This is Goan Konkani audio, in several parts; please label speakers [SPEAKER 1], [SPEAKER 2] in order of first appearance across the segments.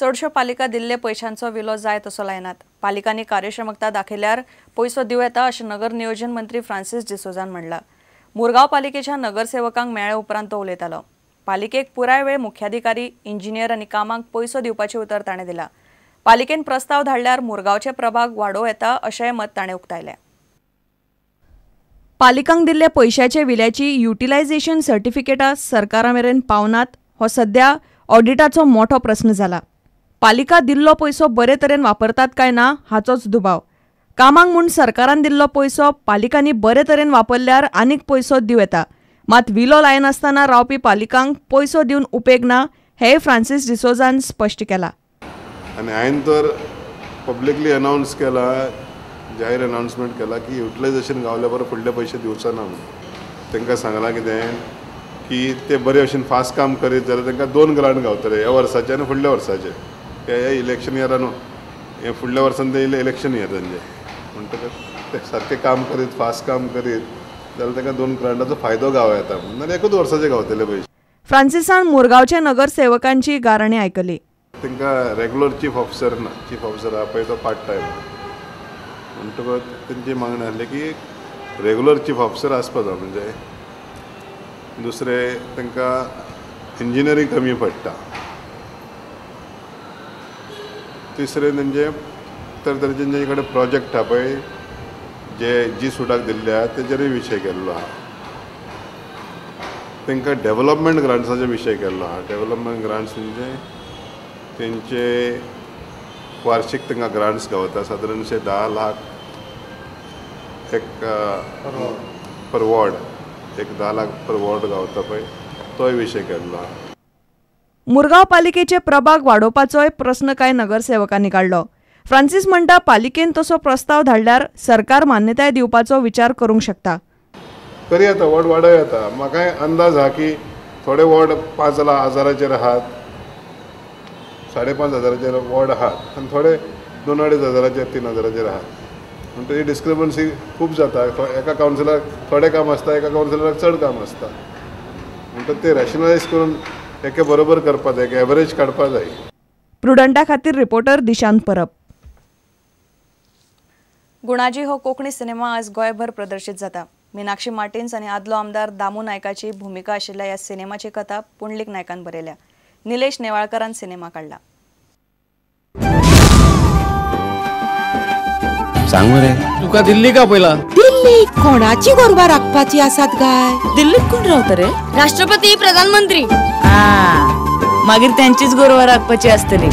[SPEAKER 1] चडश्यो पालिका दिल्ले पयशांचो विलो जाय तसो लायनात. पालिकांनी कार्यक्षमता दाखयल्यार पयसो दिवं येता अशें नगर नियोजन मंत्री फ्रांसीस डिसोझान म्हणलां. मुरगांव पालिकेच्या नगरसेवकांक मेळ्ळे उपरांत तो उलयतालो. पालिकेक पुराय वेळ मुख्याधिकारी, इंजिनियर आनी कामांक पयसो दिवपाचें उतर ताणें दिलां. पालिकेन प्रस्ताव धाडल्यार मुरगांवचे प्रभाग वाडोवं येता अशेंय मत ताणें उक्तायलें. पालिकांक दिल्ल्या पयशाचे विल्याची युटिलायझेशन सर्टिफिकेटां सरकारा मेरेन पावनात हो सध्या ऑडिटाचो मोठो प्रस्न जाला. पालिका दिल्लो पयसो बरे तरेन वापरतात काय ना हाचोच दुबाव. कामांक म्हूण सरकारान दिल्लो पयसो पालिकांनी बरे तरेन वापरल्यार आनीक पयसो दिवं येता, मात विलो लायनासतना रावपी पालिकांक पयसो दिवन उपेग ना हेंय फ्रांसीस डिसोझान स्पश्ट केलां.
[SPEAKER 2] आनी हांवें तर पब्लिकली अनावन्स केला, जाहीर अनावन्समेंट केला की युटिलायझेशन गावल्या बरोबर फुडले पयशे दिवचो ना म्हणून. तांकां सांगलां कितें की ते बरे भशेन फास्ट काम करीत जाल्यार तांकां 2 ग्रांट गावतले, ह्या वर्साचे आनी फुडल्या वर्साचे. हे इलेक्शन इयरान हे फुडल्या वर्सान ते इलेक्शन इयर तांचे, म्हणटकच ते सारकें काम करीत फास्ट काम करीत जाल्यार तांकां 2 ग्रांटाचो फायदो गावं येता, नाल्यार एकूच वर्साचे गावतले पयशे.
[SPEAKER 1] फ्रांसिसान मुरगांवच्या नगरसेवकांची गाराणी आयकली.
[SPEAKER 2] तांकां रेगुलर चीफ ऑफिसर ना, चीफ ऑफिसर आहा पळय तो पार्ट टायम, म्हणटकच तेंची मागणी आसली की रेगुलर चीफ ऑफिसर आसपा जाय. म्हणजे दुसरें तांकां इंजिनियरींग कमी पडटा, तिसरें तेंचे तरेतरेचे तेंचे कडेन प्रोजेक्ट आहा पळय जे जी सुटाक दिल्ले आहा तेजेरूय विशय केल्लो आहा. तांकां डेवलपमेंट ग्रांट्साचो विशय केल्लो आहा. डेवलपमेंट ग्रांट्स म्हणजे तेंचे वार्षिक तांकां ग्रांट्स गावता सादारणशे 10 लाख एक पर वॉर्ड, एक 10 लाख पर वॉर्ड गावता पळय तोय विशय केल्लो आहा.
[SPEAKER 1] मुरगांव पालिकेचे प्रभाग वाडोवपाचोय प्रस्न कांय नगरसेवकांनी काडलो. फ्रांसीस म्हणटा पालिकेन तसो प्रस्ताव धाडल्यार सरकार मान्यताय दिवपाचो विचार करूंक शकता.
[SPEAKER 2] करी येता, वॉर्ड वाडोवं येता. म्हाका अंदाज आहा की थोडे वॉर्ड 5 हजाराचेर आहात, 5,500 हजाराचेर वॉर्ड आहात आनी थोडे 2-2.5 हजाराचेर, 3 हजाराचेर आहात. म्हणटकीर डिस्क्रिपन्सी खूब जाता. एका कावन्सिलराक थोडें काम आसता, एका कावन्सिलराक चड काम आसता. म्हणटकच ते रॅशनलायज करून एके बरोबर करपा जाय, एक एवरेज काडपा जाय.
[SPEAKER 1] प्रुडंटा खातीर रिपोर्टर दिशांत परब. गुणाजी हो कोंकणी सिनेमा आज गोंयभर प्रदर्शीत जाता. मीनाक्षी मार्टिन्स आनी आदलो आमदार दामू नायकाची भुमिका आशिल्ल्या ह्या सिनेमाची कथा पुंडलीक नायकान बरयल्या. निलेश नेवाळकरान सिनेमा काडला.
[SPEAKER 3] सांग मरे, तुका दिल्ली का पहिला?
[SPEAKER 4] दिल्ली कोणाची गोरवां राखपाची आसात काय?
[SPEAKER 5] दिल्लीत कोण रावता रे?
[SPEAKER 6] राष्ट्रपती, प्रधानमंत्री.
[SPEAKER 5] मागीर त्यांचीच गोरवां राखपाची आसतली.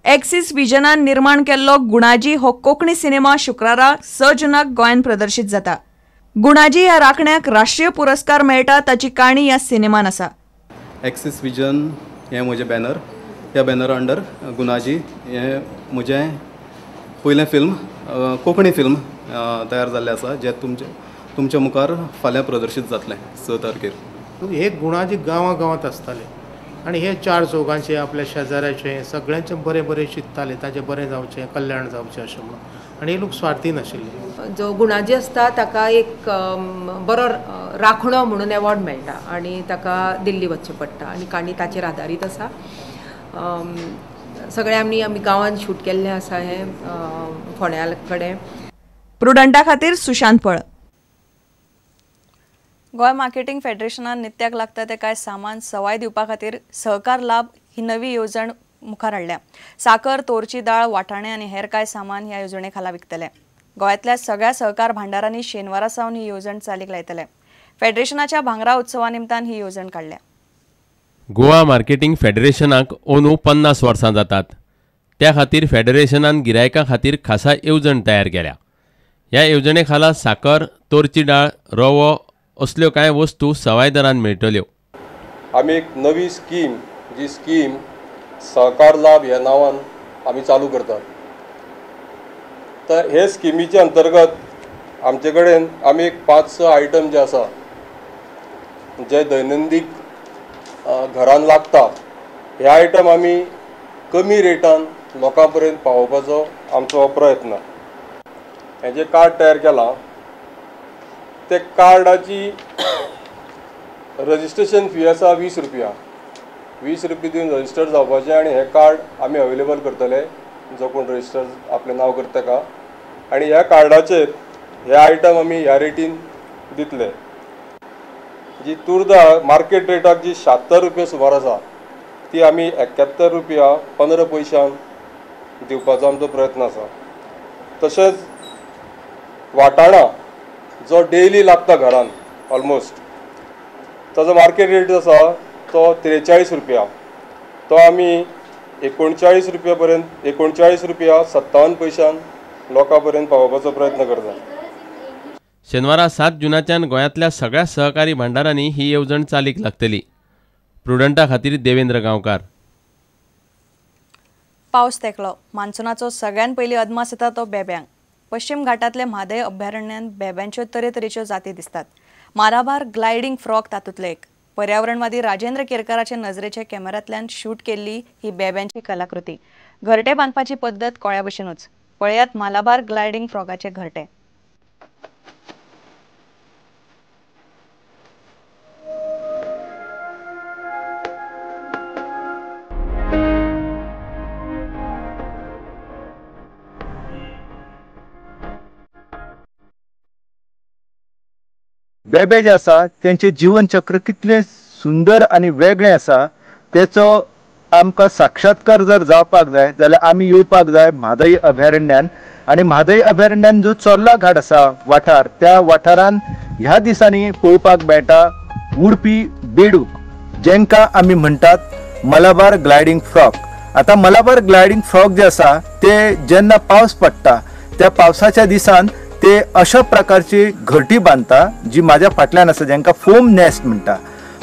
[SPEAKER 1] एक्सिस विजनान निर्माण केल्लो गुणाजी हो कोंकणी सिनेमा शुक्रारा 6 जुनाक गोंयांत प्रदर्शीत जाता. गुणाजी ह्या राखण्याक राष्ट्रीय पुरस्कार मेळटा ताची काणी ह्या सिनेमान आसा.
[SPEAKER 7] एक्सिस विजन हें म्हजें बॅनर, ह्या बॅनर अंडर गुणाजी हें म्हजें पयलें फिल्म, कोंकणी फिल्म तयार जाल्लें आसा, जें तुमच्या मुखार फाल्यां प्रदर्शीत जातलें 6 तारखेर.
[SPEAKER 8] हे गुणाजी गांवां गांवांत आसताले आनी हे 4 चौगांचे आपल्या शेजाऱ्याचे सगळ्यांचे बरें बरें चिंतताले, ताचें बरें जावचें, कल्याण जावचें अशें म्हणून. आनी हे लोक स्वार्थी नाशिल्ले.
[SPEAKER 9] जो गुणाजी आसता ताका एक बरो राखणो म्हणून एवॉर्ड मेळटा आनी ताका दिल्ली वचचें पडटा आनी काणी ताचेर आदारीत आसा. सगळे आमी गांवांत शूट केल्लें आसा हें फोंड्या कडेन.
[SPEAKER 1] प्रुडंटा खातीर सुशांत पळ. गोंय मार्केटिंग फेडरेशनान नित्याक लागता ते कांय सामान सवाय दिवपा खातीर सहकार लाभ ही नवी येवजण मुखार हाडल्या. साकर, तोरची दाळ, वाटाणे आनी हेर कांय सामान ह्या येवजणे खाला विकतले. गोंयांतल्या सगळ्या सहकार भांडारांनी शेनवारा सावन ही येवजण चालीक लायतले. फेडरेशनाच्या भांगरा उत्सवा निमतान ही येवजण काडल्या.
[SPEAKER 10] गोवा मार्केटिंग फेडरेशनाक अंदू 50 वर्सां जातात. त्या खातीर फेडरेशनान गिरायकां खातीर खासा येवजण तयार केल्या. ह्या येवजणे खाला साकर, तोरची डाळ, रवो असल्यो कांय वस्तू सवाय दरान मेळटल्यो.
[SPEAKER 11] आमी एक नवी स्कीम, जी स्कीम सहकार लाभ ह्या नांवान आमी चालू करतात. तर हे स्किमीचे अंतर्गत आमचे कडेन आमी एक 5-6 आयटम जे आसा जे दैनंदीक घरान लागता, हे आयटम आमी कमी रेटान लोकां पर्यंत पावोवपाचो आमचो प्रयत्न. हें जें कार्ड तयार केलां ते कार्डाची रजिस्ट्रेशन फी आसा 20 रुपया. 20 रुपया दिवन रजिस्टर जावपाचें आनी हें कार्ड आमी अवेलेबल करतले जो कोण रजिस्टर आपलें नांव करता ताका, आनी ह्या कार्डाचेर हे आयटम आमी ह्या रेटीन दितले. जी तूर दाळ मार्केट रेटाक जी 76 रुपया सुमार आसा ती आमी 71 रुपया 15 पयशांक दिवपाचो आमचो प्रयत्न आसा. तशेंच वाटाणा जो डेली लागता घरान ऑलमोस्ट ताजो मार्केट रेट आसा तो 43 रुपया, तो आमी 39 रुपया पर्यंत 39 रुपया 57 पयशान लोकां पर्यंत पावोवपाचो प्रयत्न करता.
[SPEAKER 10] शेनवारा 7 जुनाच्यान गोंयांतल्या सगळ्या सहकारी भांडारांनी ही येवजण चालीक लागतली. प्रुडंटा खातीर देवेंद्र गांवकार.
[SPEAKER 1] पावस तेंकलो. मान्सुनाचो सगळ्यान पयलीं अदमास येता तो बेब्यांक. पश्चिम घाटांतले म्हादय अभयारण्यांत बेब्यांच्यो तरेतरेच्यो जाती दिसतात. माराबार ग्लायडींग फ्रॉग तातूंतले एक. पर्यावरणवादी राजेंद्र केरकाराचे नजरेच्या कॅमेऱ्यांतल्यान शूट केल्ली ही बेब्यांची कलाकृती. घरटे बांदपाची पद्दत कोळ्या भशेनूच. पळयात मालाबार ग्लायडींग फ्रॉगाचे घरटे.
[SPEAKER 12] बेबे जे आसा तेंचें जीवनचक्र कितलें सुंदर आनी वेगळें आसा तेचो आमकां साक्षात्कार जर जावपाक जाय जाल्यार आमी येवपाक जाय म्हादय अभयारण्यान. आनी म्हादय अभयारण्यान जो चोर्ला घाट आसा वाठार, त्या वाठारान ह्या दिसांनी पळोवपाक मेळटा उडपी बेडूक, जेंकां आमी म्हणटात मलाबार ग्लायडींग फ्रॉग. आतां मलाबार ग्लायडींग फ्रॉग जे आसा ते जेन्ना पावस पडटा त्या पावसाच्या दिसान ते अशा प्रकारची घरटी बांदता जी माझ्या फाटल्यान आसा, जेंका फोम नेस्ट म्हणटा.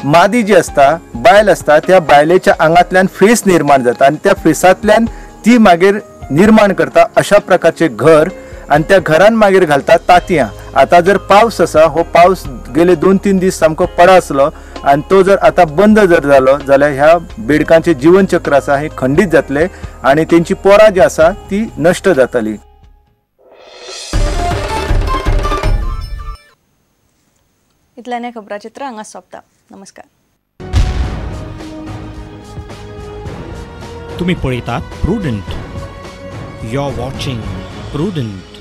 [SPEAKER 12] मादी जी आसता बायल आसता त्या बायलेच्या आंगांतल्यान फेस निर्माण जाता आनी त्या फेसांतल्यान ती मागीर निर्माण करता अशा प्रकारचे घर, आनी त्या घरान मागीर घालता तातयां. आतां जर पावस आसा, हो पावस गेले 2-3 दीस सामको पडा आसलो आनी तो जर आतां बंद जर जालो जाल्यार ह्या बेडकांचें जीवनचक्र आसा हें खंडीत जातलें आनी तेंची पोरां जी आसा ती नश्ट जातली.
[SPEAKER 1] इतल्यान खबराचित्र हांगा सोंपता. नमस्कार.
[SPEAKER 13] तुम्ही पळयतात Prudent. You are watching Prudent.